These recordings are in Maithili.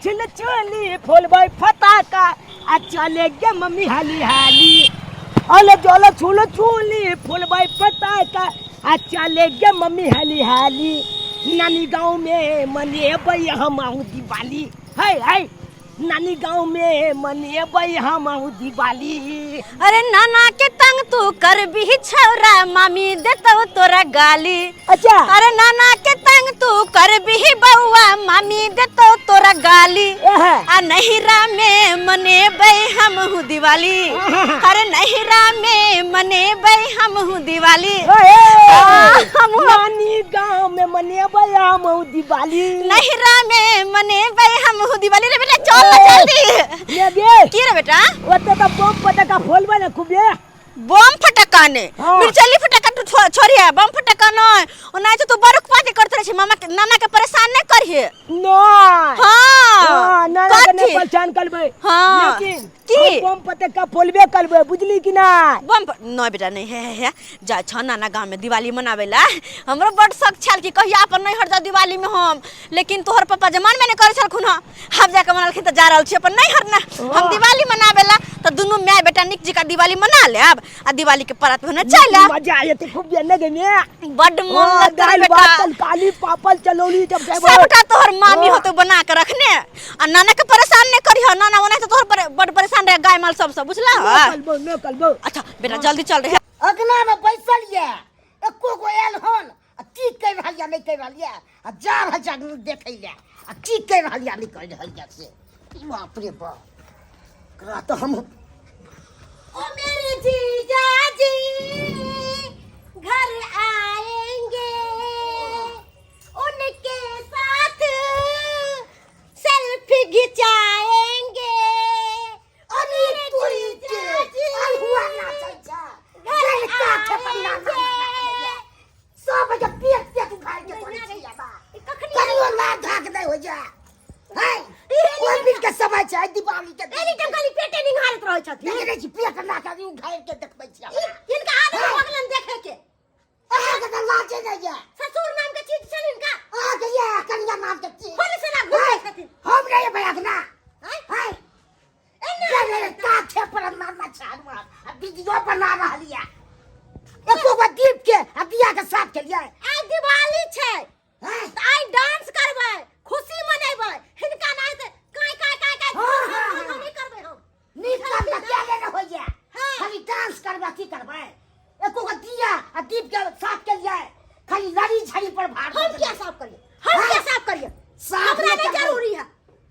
छिल चोली फोलबै फटाका आ चले गे मम्मी हाली हाली। अल जल छुल चोली फोलबै फटाका आ चले गे मम्मी हाली हाली। नानी गाँव में मनेबै हम आहू दिवाली, है है, नानी गाँव में मनेबै हम आहू दिवाली। अरे नाना के तंग तू कर भी छौरा, मामी देतौ तोरा गाली। अच्छा। अरे नाना के तंग तू कर भी बउआ, मामी देतौ तोरा गाली। एहे। आ नहिरा में मनेबै हमहू दिवाली। अरे नहिरा में मनेबै हमहू दिवाली। ओए। आ, हमहू नानी गाँव में मनेबै हमहू दिवाली। नहिरा में मनेबै हमहू दिवाली। रे बेटा चल ना जल्दी। ले गे। की रे बेटा? ओते तऽ बम पटाखा फोलबै ने खूबे। बम फटक्का ने। हाँ। मिर्चली फटक्का तू छोड़िए, बम फटक्का नहीं। ओना तो तू बड़क पाती करते रहे छी, मामा के नाना के परेशान नहीं करिए। नहीं। हाँ। हाँ, नाना के नहीं कथी? परेशान करबै। हाँ। लेकिन की? हम बम पटाखा फोलबे करबै, बुझली कि नहीं? बम नहीं बेटा नहीं, हे हे हे जा छ नाना गांव में दिवाली मनावे ला। हमरो बड़ शौक छल कि कहिया अपन नैहर जाओ दिवाली में हम, लेकिन तोहर पापा जमान में नहीं करे छलखुन हँ। हम जाके मनलखिन तऽ जा रहल छी अपन नैहर ना हम दिवाली मनावे ला। तऽ दुनू my बेटा नीक जकाँ दिवाली मना लेब आ दिवाली के परात भने चलि आयब। मजा आयत खूब ने गे ने। बड्ड मोन हाँ, लगतै दालि बेटा। भात तरकारी पापड़ चलौली जब खेबै। सबटा तोहर मामी हाँ। होतौ बना के रखने आ नाना के परेशान नहीं करिह। नाना ओना तऽ तोहर बड्ड परेशान रहे गाय माल सबसँ, बुझलह? न कलबो, न कलबो। अच्छा बेटा जल्दी चल रहे। अगना में बैसल ये एको गो आयल हन आ की कहि रहल ये नहीं कहि रहल ये आ जा रहल छै देखै ले आ की कहि रहल ये नहीं कहि रहल ये से। बाप रे बाप, एकरा तऽ हम ओ मेरे जीजा जी घर आएंगे, उनके साथ सेल्फी घिंचाएंगे। ओ मेरे जीजा जी अल्हुआ नाचै छै, घर लड़का के बन्ना आएंगे। सब जे पेट पेट उखाड़ के करै छै बा। कखनी कनियो लाज धाक नहि होइ छै। है कोइ बीच के समय छै दिवाली के। एनी टाइम खाली पेटे निंघारैत रहै छथिन। देखै नहि छी पेट ला के उखाड़ के देखबै छी हमरा। हिनका आदत भऽ गेलनि देखै के। अहाँके तऽ लाजे नहि यऽ। ससुर नाम के चीज छनि हिनका। अहाँके यऽ कनिया नाम के चीज। खोल से ना घुमै छथिन। हम नहि एबै अगना। आँय? है एना रे काठे पर मारना चाहू आ वीडियो बना रहल यऽ। एको गो दीप के आ दिया के साफ केलियै। आइ दिवाली छै हैं? तऽ आइ डांस करबै, खुशी मनेबै। हिनका नहि तऽ काय काय काय काय हाँ, हाँ, हाँ। नहि करबै हम। नीक काम तऽ केले नहि होइए। हाँ। खाली डांस करबै की करबै? एको गो दिया आ दीप के साफ केलियै, खाली लड़ी झड़ी पर भार हम दऽ किया देलियै। साफ करियै? हम हाँ। किया साफ करियै? साफ हमरा नहि नहि करबै। जरूरी है।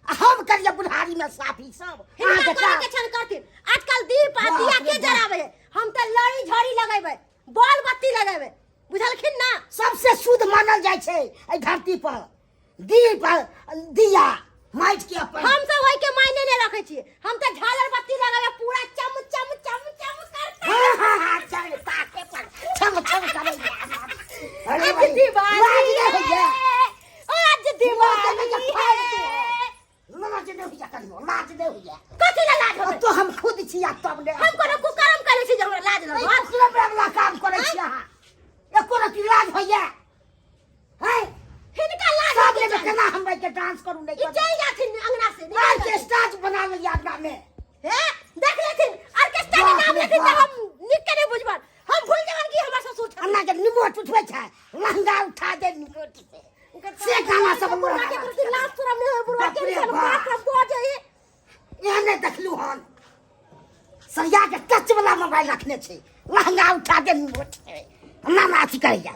आ हम करियै बुढ़ारी में साफ ई सब। हिनका अहाँके करे के छनि करथिन। आजकल दीप आ बाप दिया रे के बाप। जराबै है? हम तऽ लड़ी झड़ी लगेबै, बॉल बत्ती लगेबै, बुझलखिन ना? सबसे शुद्ध मानल जाइ छै एहि धरती पर दीप आ दिया माटि के अपन। हम सब ओहि के मायने नहि रखै छियै। हम तऽ झालर बत्ती लगेबै, पूरा चम चम चम चम करतै। हाँ, हाँ, हाँ, चल, ताके पर छम छम करैया। अरे आज भाई, दिवाली लाज नहि होइए। है, आज दिवाली लाज नहि है। लाज नहि होइए कहियो, लाज नहि होइए। कथी लए लाज होबै? तो हम खुद छी आ तब ने। हम कोनो कुकर्म करै छी जे हमरा लाज एहि लगत? कुकर्म वाला काम करै छी अहाँ, एको रति लाज होइए? हैं? हिनका लाज सब होइके लेबै चाही। केना हम बैठ के डांस करू नहि ई करू? चलि जाथिन अंगना से, निकलि जाथिन। ऑर्केस्ट्रा बना लिअ अंगना में। हे, देख लेथिन, ऑर्केस्ट्रा के बाप नाम रे लेथिन तऽ बाप। हम नीक के नहि बुझबन, हम भूल जेबन कि हमर ससुर छथिन। अन्ना के निमोट उठबै छै, लहंगा उठा दे निमोट से। से गाना सब बुढ़वा के प्रति लाज शरम नहि होय, बुढ़वा बाप के रे बाप बाप। सब बजै। एहन नहि देखलू हन, सरिया के टच वाला मोबाइल रखने छै, लहंगा उठा दे निमोट से। अन्ना ना अथी करैया।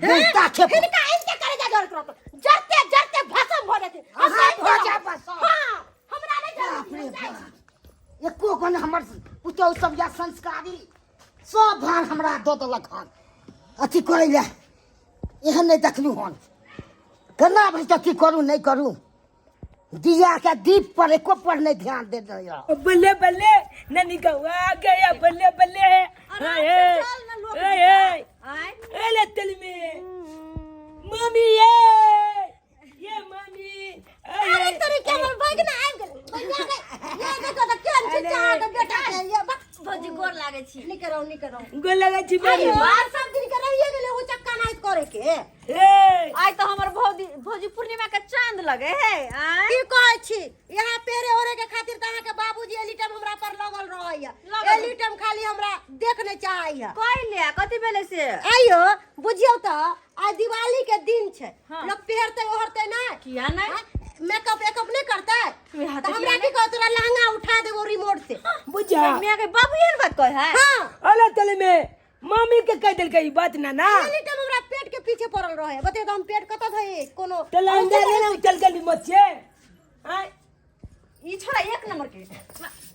बोलता छै। हिनका इनके करे जा जरूरत रहत, जरते जरते भस्म भऽ जेथिन। हम अहाँ कहि भऽ देलहुँ। जायब भस्म। हाँ, हमरा नहि बाप जरूरत रे है, जाइ बाप। छी। एको गो ने हमर पुतहु सब या संस्कारी सब भार हमरा दऽ देलक हन अथी करै लए। एहन नहि देखलू हन, केना भरि अथी करू नहि करू। दिया के दीप पर एको पर नहीं ध्यान दे रही। बल्ले बल्ले ननी गवा गया, बल्ले बल्ले। आराम से चल ना लोग ए, ए, आय। ए ले तेल में मम्मी, ये ये मम्मी। अरे तोरी के हमर बैग ना आबि गेल। बैग ना आबि गेल। ये देखो त केहन चिचा के बेटा के ये बक। भौजी गोर लागै छी। निक रहू, निक रहू। गोर लागै छी मम्मी। अरे बार सब दिन के रहिए गेलै ओ चक्का नाच करे के। ए आइ तऽ हमर भौजी, भौजी पूर्णिमा के चांद लगे है। आँय? की कहै छी यहाँ पेरे ओरे के खातिर त अहाँके बाबूजी एनी टाइम हमरा पर लगल रहैया। लगल। एनी टाइम खाली हमरा देख नहि चाहैया। कइले कथी भेलै से? आइयो बुझियौ त आइ दिवाली के दिन छै। हाँ। लोग पेहरतै ओहरतै नहि? किया नहि? हाँ? मेकअप एकअप नहि करतै? किया तऽ तऽ हमरा किया की कहत, तोरा लहंगा उठा देबो रिमोट से। बुझा मियाँ के बाबू एहन बात कहै है? हाँ। अला तले में मम्मी के कह देलकै ई बात ना ना। एनी टाइम हमरा पेट के पीछे पड़ल रहे। बते तऽ हम पेट कतऽ धई कोनो। तो लहंगा ले ना चल गेली मत छे। आय ई छोरा एक नंबर के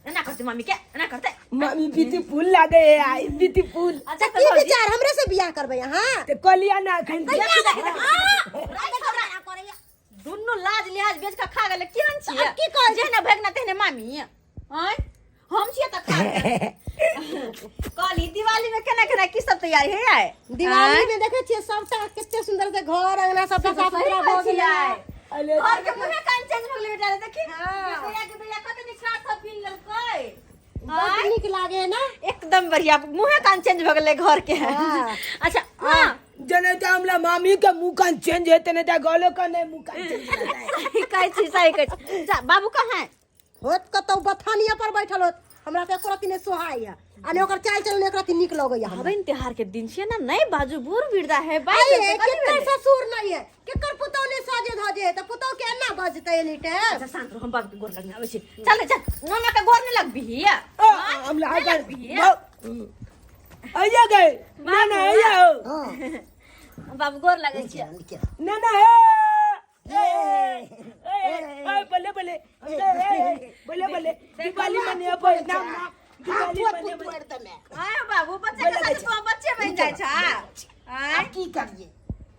एना करते मम्मी के एना करते। मम्मी ब्यूटीफुल लागे है आई ब्यूटीफुल। अच्छा तऽ तऽ की भौजी विचार, हमरे से बियाह करबै अहाँ? ते कहलिया ना अखन। दुनू लाज लिहाज बेच के खा गेलै। केहन छियै? आब की कहै छी? जेहने भगना तेहने मामी। आँय हम छियै तऽ खा गेल। कहली दिवाली में केना केना की सब तैयारी है आइ? दिवाली में देखै छियै सबटा कते सुंदर से घर अंगना सबटा साफ सही सुथरा कहै भऽ गेलै। छियै। अले घर के मुँहे कान चेंज भऽ गेलै बेटा रे, देखी। हाँ। भैया के भैया कते नीक श्राद्ध सब बिन लेलकै। बड नीक लागे ना। एकदम बढ़िया मुँहे कान चेंज भऽ गेलै घर के। हाँ। अच्छा हाँ। जने त हमला मामी के मुंह कान चेंज हेते ने त गलो का नहीं मुंह कान चेंज हेतै। सही कहै छी, सही कहै छी। जा बाबू कहाँ है? होत कतौ बथानिया पर बैठल होत। हमरा तऽ एको रत्ती नहि सोहाइया आ ने ओकर चाल चलन एको रत्ती नीक लगैया हमरा। पाबनि त्योहार के दिन छियै ना, नहि बाजू बूढ़ वृद्धा है बाजि आइये, देतै, कथी केकर भेलै? ससुर नहि है, केकर पुतौह नहि सजे धजे है, तऽ पुतौह के एना बजतै एनी टाइम? अच्छा शांत रहो, हम बाबू के गोर लगने आबै छी। चल चल, नाना के गोर नहि लगबिही। ओ हमला नहि आगर लगबिही। आइया गए ना ना आइया हो। हाँ। बाबू गोर लगै छियै। नीके। ना ना हे ए ए ए बल्ले बल्ले ए ए बल्ले बल्ले दिवाली मने अब नाम नाम दिवाली मने। आय बाबू बच्चा के साथ तो बच्चे बनि जाइ छ। आय आब की करिए,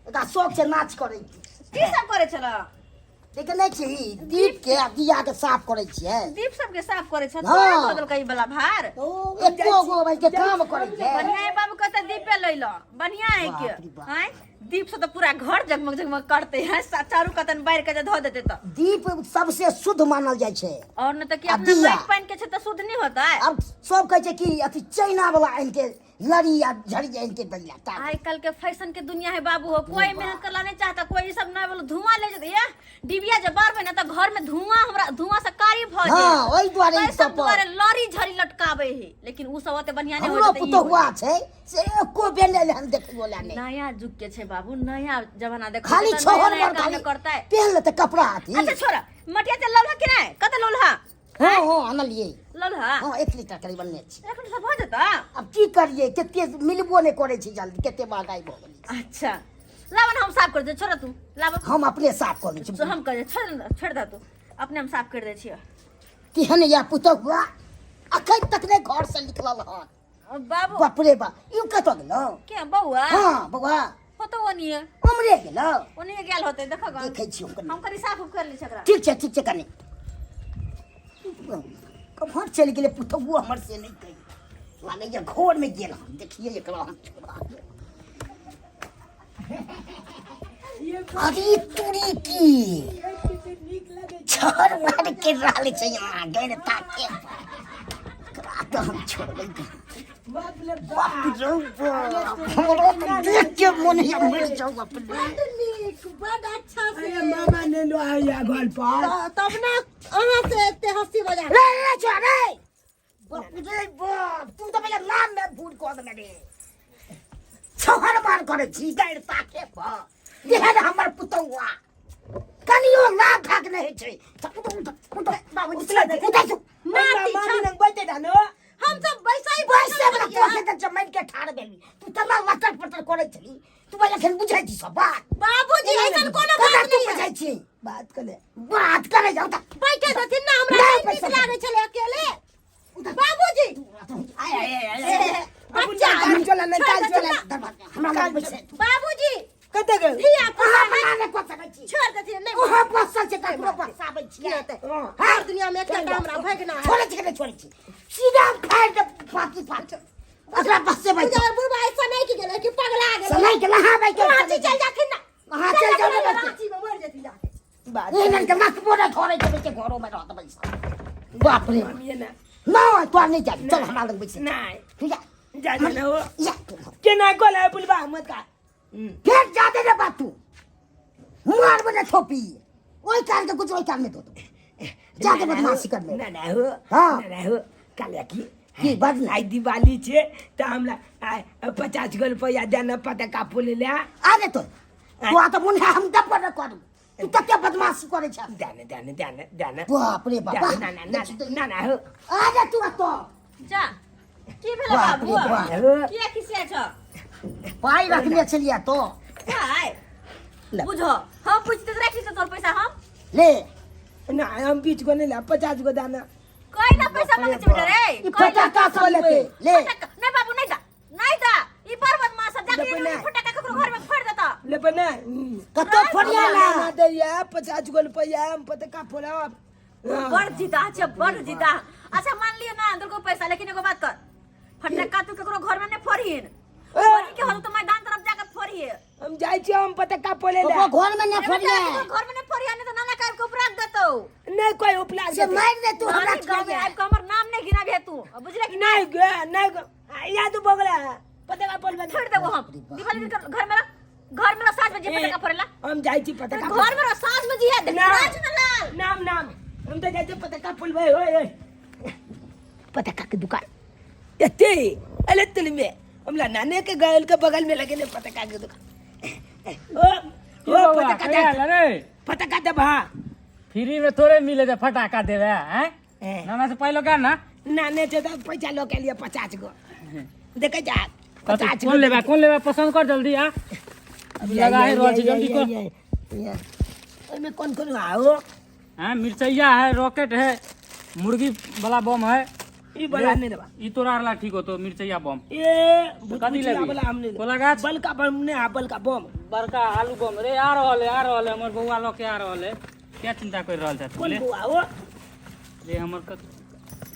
एकरा शौक छै नाच करै के। की सब करै छल? लेकिन नहि छै ई दीप के आ दिया के साफ करै छियै। दीप सबके साफ करै छ? हाँ। तोरा दऽ देलकै ई बला भार। एको गो भाई के काम करै छै। बढ़िया है बाबू, कहते दीपे लै ल, बढ़िया है के। बाप रे बाप। आय दीप से तो पूरा घर जगमग जगमग करते हैं, चारू कतन बारि के जे धऽ देते तऽ। दीप सबसे शुद्ध मानल जाइ छै। और न तऽ की आ अपना दिया। माटि पानि के छै तऽ शुद्ध नहि होतै? आब सब कहै छै कि अथी चाइना वाला आनि के लड़ी आ झड़ी आनि के दैला ता। आइ कल के फैशन के दुनिया है बाबू हो, कोई मेहनत करला नहीं चाहता, कोई ई सब नहीं बोलो धुआं ले जते या डिबिया जब बारबे ना त घर में धुआं, हमरा धुआं से कारी भ जाए। हाँ, ओहि दुआरे ई सब सब पर। दुआरे लड़ी झड़ी लटकावे है, लेकिन उ सब ओते बढ़िया नहीं हमरो होते। ई पुतोहुआ छै से एको बेर नहि हम देखबो ला नहि। नया युग के छै बाबू, नया जमाना देखो खाली तऽ नया छोहर नया पर काम खाली करतै। पेहन लेतै कपड़ा अथी। अच्छा छोड़ा, मटिया तेल लौलहा कि नहि? कते लौलहा? हाँ हाँ अनलियै। लौलहा? हाँ 1 लीटर करीब अनने छी। 1 लीटर भऽ जेतै? आब की करियै, कते मिलबो नहि करै छै जल्दी, कते महगाइ भऽ गेलै। अच्छा लाब न, हम साफ कर दे, छोड़ तू लाब। हम अपने साफ कऽ दै छी। हम कर दे, छोड़ छोड़ दे तू अपने, हम साफ कर दै छियै। केहन या पुतहुआ अखन तक नहि घर से निकलल हन। बाबू बाप रे बाप, ई कतऽ गेलौ? के बौआ? हाँ बौआ होतो ओनिए। उमरे गेलौ? ओनिए गेल होते, देखो गन। देखै छियौ कनी। हम कनी साफ उफ कर लै छी एकरा। ठीक छै, ठीक छै। कनी कम्हर चलि गेलै पुतहुओ हमर से नहि कहि लागैया, घर मे गेल हन। देखिए एकरा हम छोड़ा। अरे तुरी की छर मार के रहल छै यहाँ गैर ताके, एकरा तऽ हम छोड़बै कहाँ? बाप रे बाप रे बाप, हमरा तऽ देख के मन होइया मरि जाउ अपने। बड नीक, बड अच्छा से। अरे मामा ने लो आया घर पर तब ना अहाँ से एते हंसी मजाक। रे रे छोड़ रे, बाप रे बाप, तू तऽ पहिले नाम मे भूल कऽ देने रे। छहर मार करै छी गैर ताके पर, जेहन हमर पुतौआ कनियो लाख ठाक नहि होइ छै। बाबूजी, उठै। माटी मामी लंग बैठे जानो। हम सब बैसै बैसे बला तोके तऽ जमाइन के ठाढ़ भेली, तू तना लटर पटर करै छली। तू पहिले एखन बुझै छी सब बात? बाबूजी ऐसन कोनो कना बात तू नहीं है। बुझै छी? बात कर ले, बात करै जाउ तऽ बैठे देथिन ना हमरा। नहि नहीं नीक बैसऽ। लागै छलै अकेले बाबूजी। आय आय आय आय बच्चा काल चला ना, काल चला। हमरा लग बैसे। बाबूजी कते गेल? धिया पुता अहाँ मना नहि कऽ सकै छी। छोड़ देथिन नहीं। ओहो बसल छै ककरो बसाबै की छियै? होतै? हाँ। हर दुनिया में एकटा हमरा भगना है। छोड़ै छी कि नहि छोड़ै छी? सीधा फाड़ि दे फाकी फाकी, ओकरा बसेबै। बुझा बुढ़बा ऐसा नहीं कि गेलै कि पगला गेलै। सलाई के नहाबै के रांची चल जाथिन ना। अहाँ चलि जाउ ने। रांची में मर जेथिन जाके। बात एहन के रखबो नहि धरै छै बेचे घरो में रहत बैसल। बाप रे। ये ना। नहि तोरा नहि जाबी, चल हमरा लग बैस। नहीं। तू जा। जा जा हो। जा तू। केना कोला बुलबा मत का। फेर जा दे रे बात, तू मार बने थोपी ओहि कान के कुछ ओहि कान में दो दो। जाके बदमाशी कर ले ना ना हो। हाँ। ना ना हो कालिया की की बात? आइ दिवाली छे त हमरा 50 गो रुपया देना पटाखा फोले ला। अरे तो तोरा तऽ मोन है हम दब न करू, तू कते बदमाशी करै छ। देने देने देने देने। बाप रे बाप। ना ना ना ना ना हो। अरे तू तो जा की भेल बाप बाबू? रे बाप। किया खिसिया छ? पाइ रखने छलियै तो। पाइ बुझो हम पूछते राखि छ तोर पैसा हम। ले ना हम 20 गो नहीं ला 50 गो दाना। कोई ना पैसा मांगे छ बेटा रे। ई फटाका सब लेते ले। नहीं बाबू नहीं जा नहीं जा, ई बड़ बदमाश है, जाके लेबै ई फटाका ककरो घर में फोड़ देता। लेबै ना। कतो फोड़िया ना। ना दैया 50 गो रुपया हम पटाखा फोड़ब। बड़ जीता छ बड़ जीता। अच्छा मान लियो ना अंदर को पैसा, लेकिन एगो बात कर, फटाका तू ककरो घर में नहीं फोड़हिन, फोड़ी के हो तो मैदान तरफ जाके फोड़िए। हम जाइ छी हम पटाखा फोड़े ला। ककरो घर में नहीं फोड़िए। ककरो घर में नहीं फोड़िए, नहीं तो नाना काहे के ऊपर रख देतो। नहीं कोई उपला से मार दे तू हमरा। गांव में आबि के हमर नाम नहीं गिनाबे तू, बुझले कि नहीं गे नहीं गे या तू बगला पटाखा फोड़बे। फोड़ देबो हम दिवाली दिन घर में रह, घर में रह 7 बजे पटाखा फोड़ेला। हम जाइ छी पटाखा घर में रह 7 बजे है देख राज न लाल। नाम नाम हम तो जाइ छी पटाखा फोड़बे। ओए ओए पटाखा के दुकान एते अले तुल में हमरा नाने के गल के बगल में लगे ने पटाखा के दुकान। ओ ओ पटाखा दे पटाखा दे भा। फ्री में थोड़े मिले दे फटाका देवे हैं नाना से पहले का ना नाने से तो पैसा लो के लिए 50 गो देखे जा 50 कौन लेबा कौन लेबा पसंद कर जल्दी आ लगा है रोज जल्दी को। ओमे कौन कौन आओ? हां मिर्चैया है, रॉकेट है, मुर्गी वाला बम है। ई वाला नहीं लेबा, ई तोरा वाला ठीक हो तो मिर्चैया बम। ए कथी लेबी? वाला हम नहीं। कोला गाछ बलका बम ने आ बलका बम बड़का आलू बम रे आ रहल है आ रहल है हमर बौआ ल के आ रहल है। क्या चिंता कर रहल छ? कौन बौआ हो रे? हमर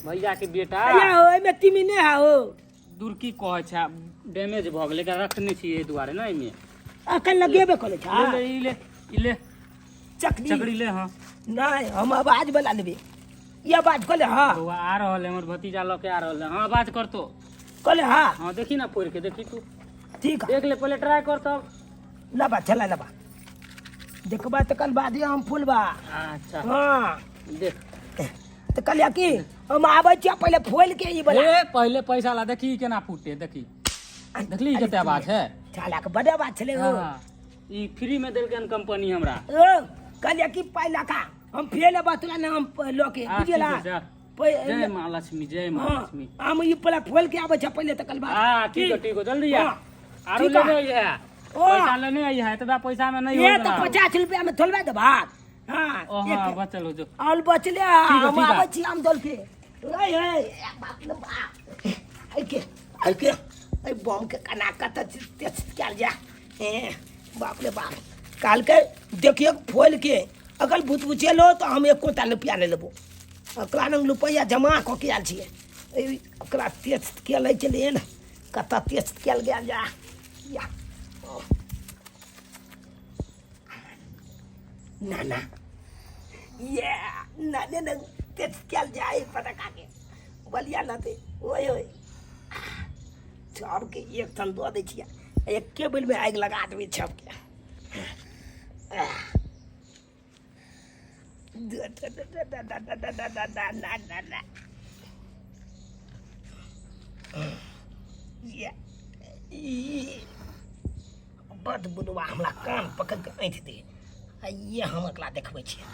भैया के बेटा। या हो एमे तिमी ने हो दूर की कहै छ डैमेज भ गेलै, एकरा रखने छी एहि दुआरे ना एमे अखन लगेबे करै छ। ले ई ले ई ले चकरी चकरी ले। हां नहीं हम आवाज वाला लेबे, ई आवाज कले। हां बौआ आ रहल है हमर भतीजा ल के आ रहल है। हां आवाज करतो कले। हां हां देखी ना फोड़ के देखी तू। ठीक है देख ले पहले ट्राई कर तब। लबा चला लबा देखबा त कल बाद हम फूलबा। अच्छा हां देख त कहलिया कि हम आबै छी पहिले फोल के ई वाला। ए पहले पैसा ला देखी केना फूटे देखी देखली कते आवाज है। छाला के बड़ आवाज छले हो। ई फ्री में देलकन कंपनी हमरा। ओ कहलिया कि पाइ लखा हम फेल बतला ना हम लके बुझला। जय मां लक्ष्मी जय मां लक्ष्मी। हम ई पला फोल के आबै छ पहिले त कल बाद। हां ठीक है ठीक है जल्दी आ। आरो लेने आई है पैसा लेने आई है तबा पैसा में नहीं ये तो 50 रुपया में थोलबा देबा। हां ओ हां बचल हो जो और बचले हम आबै छी हम दल के। ओए ओए बाप रे बाप आई के आई के ए बम के कना कत तेज कयल जा। ए बाप रे बाप काल के देखियो फोल के अगर भूत बुचेलो तो हम एको टा रुपया नहीं लेबो। ओकरा लग रुपया जमा कऽ के आयल छियै। ओकरा तेज के लै छलियै ने कतऽ तेज कयल गेल जा। या ना ना ये नाने न तेज कयल जाय पटाखा के बलिया नते। ओए ओए सबके एक थन दऽ दै छियै एके बेरमे आगि लगा देबै सबके। बड बुढ़वा हमरा कान पकड़ के ऐंठ दे आ ये हम एकरा देखबै छियै।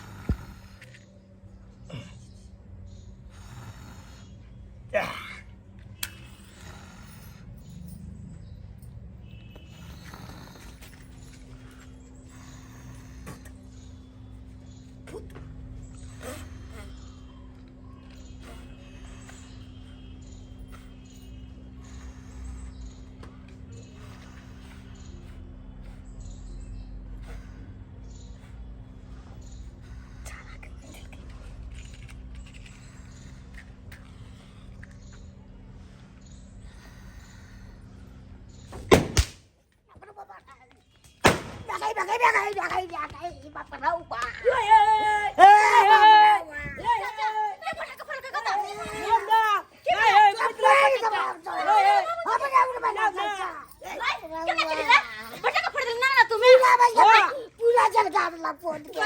पूरा जलगा देला फोन के।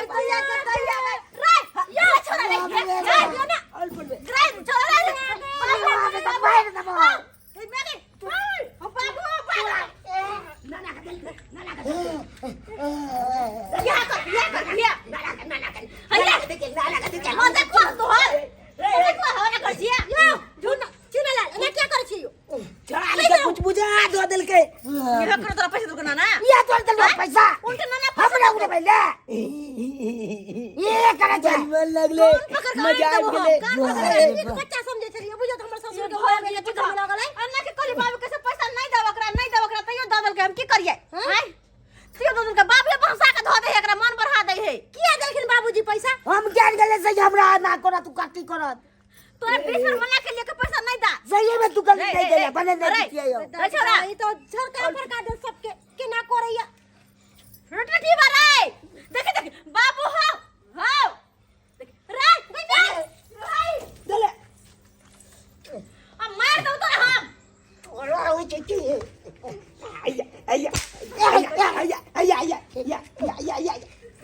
लगले। पकड़ के मजा आनि आबि देबो हम, गेलै। कान पकड़ के। नीक बच्चा समझै छलियै, बुझत हमर ससुर के भऽ भऽ गेलै गेलै, बुझ। लगलै। अन्ना के कहली बाबू के से पैसा नहीं देब ओकरा, नहीं देब ओकरा, तैयो दऽ देलकै। हम की करियै? आँय, तैयो दऽ देलकै। बाप रे, भंसा के धऽ दै है एकरा, मन बढ़ा दै है। किया देलखिन बाबूजी पैसा? हम जान गेलै से हमरा ना करत तू कथी करत। तोरा 20 बेर मना के लिए के पैसा नहीं दा। सही में तू गलती रे, नहीं रे, देले रे, बने नहीं रे। दितियै यौ। रे छोरा। ई तो झरका फरका दे सबके, केना करैया। रोटी की बार रे, देख देख बाबू हो हो देख रे बेटा रे। देले। अब मार दऊ तोरा हम। तोरा होइ छै की? आइया आइया आइया आइया आइया आइया आइया आइया आइया।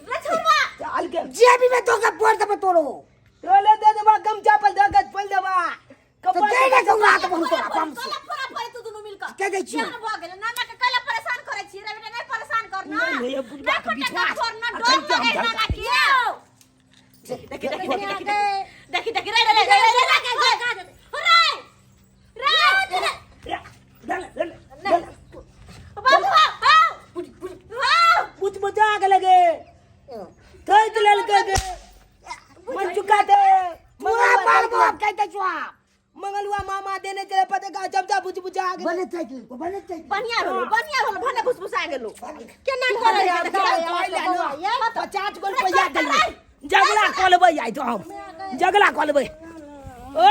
रे छोरवा। चल के। जेबी में धोखा पोड़ देबो तोरो। रोले दे देबा, गमछा पर धऽ के खोलि देबा। तो कपड़ा दे दे गौरा के हम तोरा बम से। तोला फोड़ा फोड़ी तू दुनू मिलकर। के दै छियौ? केहन भऽ गेलै? नाना के कैला परेशान करै छी रे बेटा? नहीं परेशान कर ना। नहीं भैया, बुढ़बा नहीं के फटका विश्वास। फोड़ ना, अखन डर के हम लगे झलका नाना दै के। देखी देखी देखी देखी देखी देखी रे रे रे रे रे रे रे रे रे, दले दले दले। बाबू हो हो हो। बुझ बुझा के लगे थैत लेलकै गे मन चुका दे। पूरा मारबो हम कहि दै छियौ आब। मंगलुआ मामा देने चले पते का चमचा बुझ बुझा के। बने चाहि बने चाहि। बढ़िया भेलो, बढ़िया भेलो, भने फुसफुसा गेलो। केना करैया बौआ ये? 50 गो रुपया देलियै, झगड़ा कऽ लेबै आइ तो हम, झगड़ा कऽ लेबै। ओ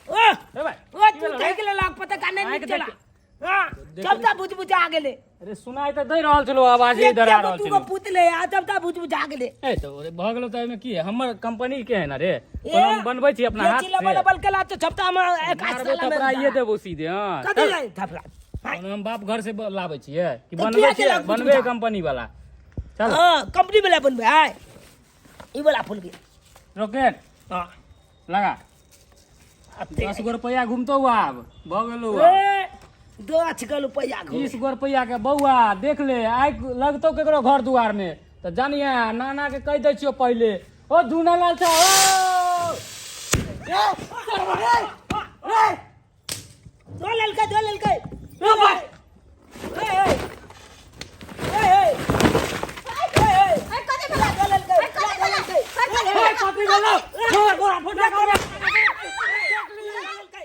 ओ ए भाई, ओ की तू भेलौ रे? थकि लेलक पता का नहीं आँखि चला। देख। हाँ, चमचा बुझ बुझा गेलै। अरे सुनाई तऽ दै रहल छलो आवाज, इधर आ रहल दूगो छलो। पुतले आ चमचा बुझ बुझा गेलै। ए तो अरे भऽ गेलो तऽ एहिमे की है? हमर कंपनी के है ना रे, कोनो हम बनबै छी अपना हाथ ये से। डबल केला तो चमचा में एक मारबो साला तऽ में थपड़ाइए देबो सीधे। हाँ कथी चल। लै थपड़ा? कोनो हम बाप घर से लाबै छियै कि तऽ बनबै किया छियै? देलक बुझ बनबै बुझा? कंपनी वाला। चल। हाँ, कंपनी वाला बनबै आय ई वाला फूल के। रॉकेट। हाँ। लगा 10 गो रुपया घुमतो आब भऽ गेलो आब। ए, 10 गो रुपया घुम। 20 गो रुपया के बौआ देख ले, आइ लगतौ केकरो घर दुआर में तऽ जानिए नाना के कहि दै छियौ पहिले। ओ धूना लाल छा ओ दो लेलकै, दो लेलकै। ए, ए, ए, ए, ए, ए, ए, ए कथी भेलै? दो लेलकै, ए कथी दो भेलै? लेलकै। ए कथी भेलै? कथी भेलौ? छोड़ गोरा फुटा कर।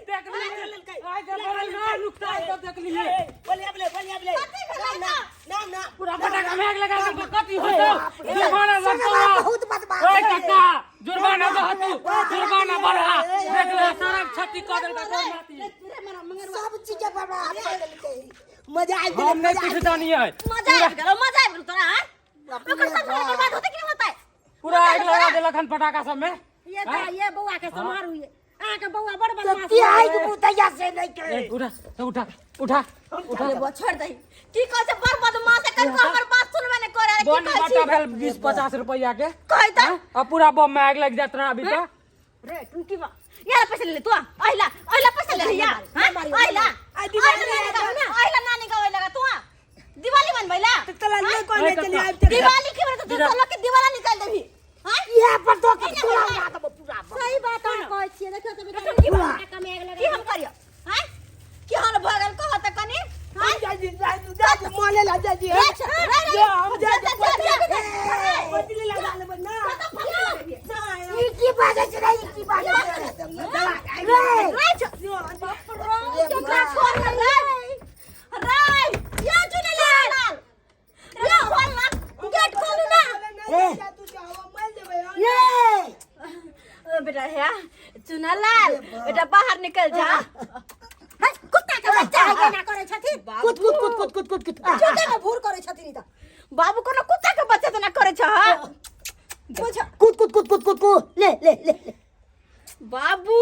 देख लेलकै। आइ के बड़ल ना नुकसान तऽ देख लिहे। ए, बोलिया बोले, बोलिया बोले। कथी भेलै ना, ना, ना। पूरा फटाका में आगि लगा देलकौ, कथी होतौ? जुर्माना लगतौ सगवा आब। बहुत बदमाश ओए है। काका, जुर्माना दह तू, जुर्माना बढ़ा। देख ले सड़क क्षति कऽ देलकै तोर नाती। सब चीज बर्बाद कऽ देलकै। मजा आबि गेलै, हम नहि मजा किछु आबि जानियै। मजा आबि गेलो, मजा आबि गेलो तोरा। हाँ, ओकर सब बर्बाद होतै कि नहि होतै? पूरा आगि लगा देलक हन फटाका सब में। ये तऽ ये बौआ के सम्हारू, ये अहाँके बौआ बड़ तऽ बदमाश। की आगि बुतैया से नहि के। ए, उठा उठा उठा। अरे बा, छोड़ दही। की कहै छै? बड़ बदमाश है, कनिको हमर बात सुनबे नहि करे। की बन कहै बटा छी? भेल 20-50 रुपया के। कहै तऽ। आ पूरा बम में आगि लागि जात रहा अभी तऽ। रे टुनकी बा, यार पैसा ले ले तू आ। अहिला अहिला पैसा ले ले यार। हाँ, अहिला आ, दिवाली अहिला नानी मनाबै गाँव, अहिला नानी गाँव लगा तू आ। दिवाली मनबैला। तोरा ले कोई नहीं चली आबि तक। दिवाली के बेर तऽ तू लोग के दिवाला निकाल देबही। हाँ, इएह पर दऽ के तोरा उड़ा देबो पूरा बम। सही बात अहाँ कहै छियै, देखियौ तऽ बेचारा टुनकी बा, फटाका में आगि लगा की हम करियो? हाँ, की हाल भऽ गेल कह तऽ कनी? हाँ, जाजी, जाजी, जाजी, मोले ला जाजी। रे, रे, रे, जो, हम जा, जाजी, जा, जा, जा, जा। बदली लगा लेबै ना। ई की बाजै छै रे, ई की बाजै छै रे? रे, केकरा छोड़ ना रे? रे, या चुनेलाल। रे, खोल ना, गेट खोलू ना। ये ओ बेटा हे चुनालाल, बेटा बाहर निकल जा। है, कुत्ता के बच्चा है, एना करै छथिन। कुत कुत कुत कुत कुत कुत कुत। झूठे में भूर करै छथिन ई तऽ। बाबू कोनो कुत्ता के बच्चा तऽ ना करै छ। हाँ बुझ कुत कुत कुत कुत कुत कुत, ले ले ले ले। बाबू,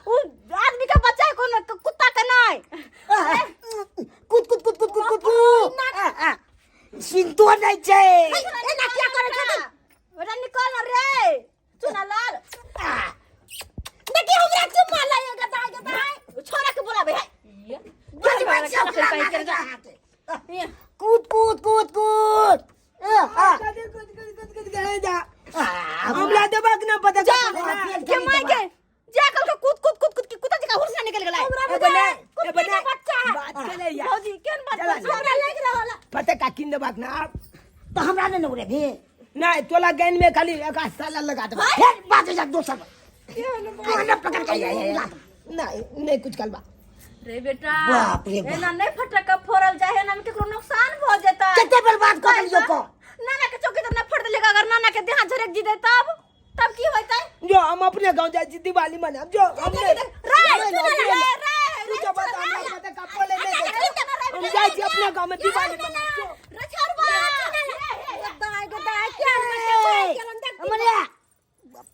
उ आदमी के बच्चा है, कोनो कुत्ता के नहीं। कुत कुत कुत कुत कुत कुत कुत, सिंतो नहि छै। एना किया करै छथिन? बेटा निकल ना रे चुनालाल। देखी हमरा चुम्मा लैए गदाय गदाय। छोरा के बोलाबे है। बदमाश छै ओकरा लागै छै अहाँके। कूद कूद कूद कूद। आ, आ, जा, हमरा देबक ना पता। जा के माय के जा, कल के कूद कूद कूद कूद के कुत्ता जका हुरसा निकल गेलै। ए बना, ए बना। बच्चा है। बात केले यार। भौजी केहन बात चला। करै छी? हमरा लागि रहल है। पता का किन देबक ना। तऽ हमरा नहि ने उड़ेबही। नहीं तोला गैन में खाली एक हाथ साला लगा देबा। फेर बाजे जा दोसर कान पकड़ के उड़ा देबा। नहीं नहीं कुछ करबा। रे बेटा, बाप रे बाप। एना नहीं फटक्का फोड़ल जाए, एना में केकरो नुकसान भ जेतै। कते बर्बाद कऽ देलियौ को। नाना के चौकी तर ना फोड़ देलक, अगर नाना के देह झरक जीते तब तब की होतै? जो हम अपने गांव जाय छी दिवाली मनाब, जो हम नहीं। रे, नहीं, सुन रे, नहीं, रे, रे, तू जो बता, हमरा बता, का बोले नहीं देता। हम जाय छी अपने गांव में दिवाली मनाब, जो। रे छोड़बा। दाय गो दाय, क्या मर गेलन देख। हमरे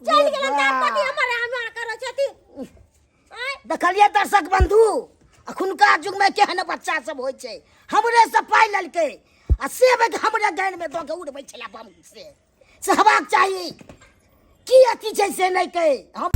चल गेलन दाय पति हमर हमर करै छथि। आँय। देखलियै दर्शक बंधु, अखुनका युग में केहन बच्चा सब होइ छै। हमरे से पाइ लेलकै आ से बेग हमरे गानि में दऽ के उड़बै छलै बम। से हेबाक चाही की अथी छै से नहि कहै हम।